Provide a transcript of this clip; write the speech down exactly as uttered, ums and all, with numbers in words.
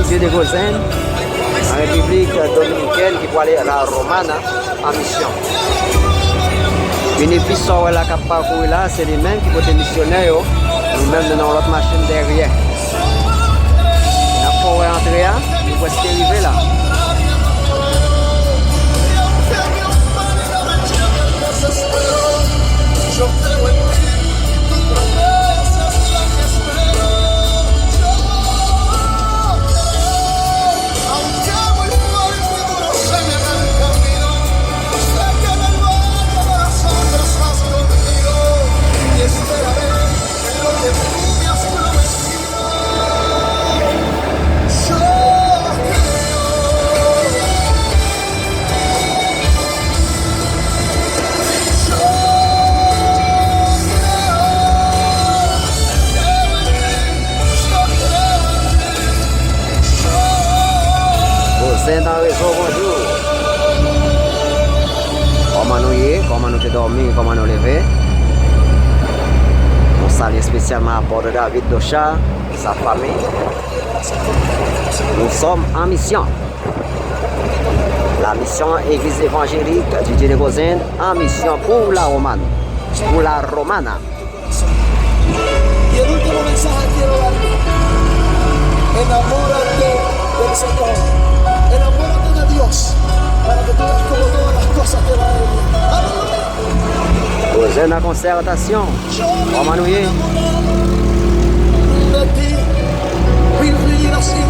Didier Desgauzin, an Repiblik Dominikèn, ki pwale La Romana an misyon. Benefis sa w wè la k ap pakouri la, se li menm ki pote misyonè yo. Nou menm, nou nan yon lòt machin dèyè. N ap fè w wè antre a, nou prèske rive la. Voisin nan rezo, bonjou. Kòman nou ye? Kòman nou te dòmi? Kòman nou leve? Nou salye espesyalman Apôtre David Docha, sa fami. Nous sommes en mission. La mission Église Évangélique Didier Desgauzin en mission pour la Romane, pour la Romana. Y el último mensaje quiero darle. Enamórate del Señor. Enamórate de Dios para que tú veas cómo todas las cosas te van a ir bien. Aleluya. Voisin nan konsètasyon. Kòman nou ye? De ti, mil vidas sin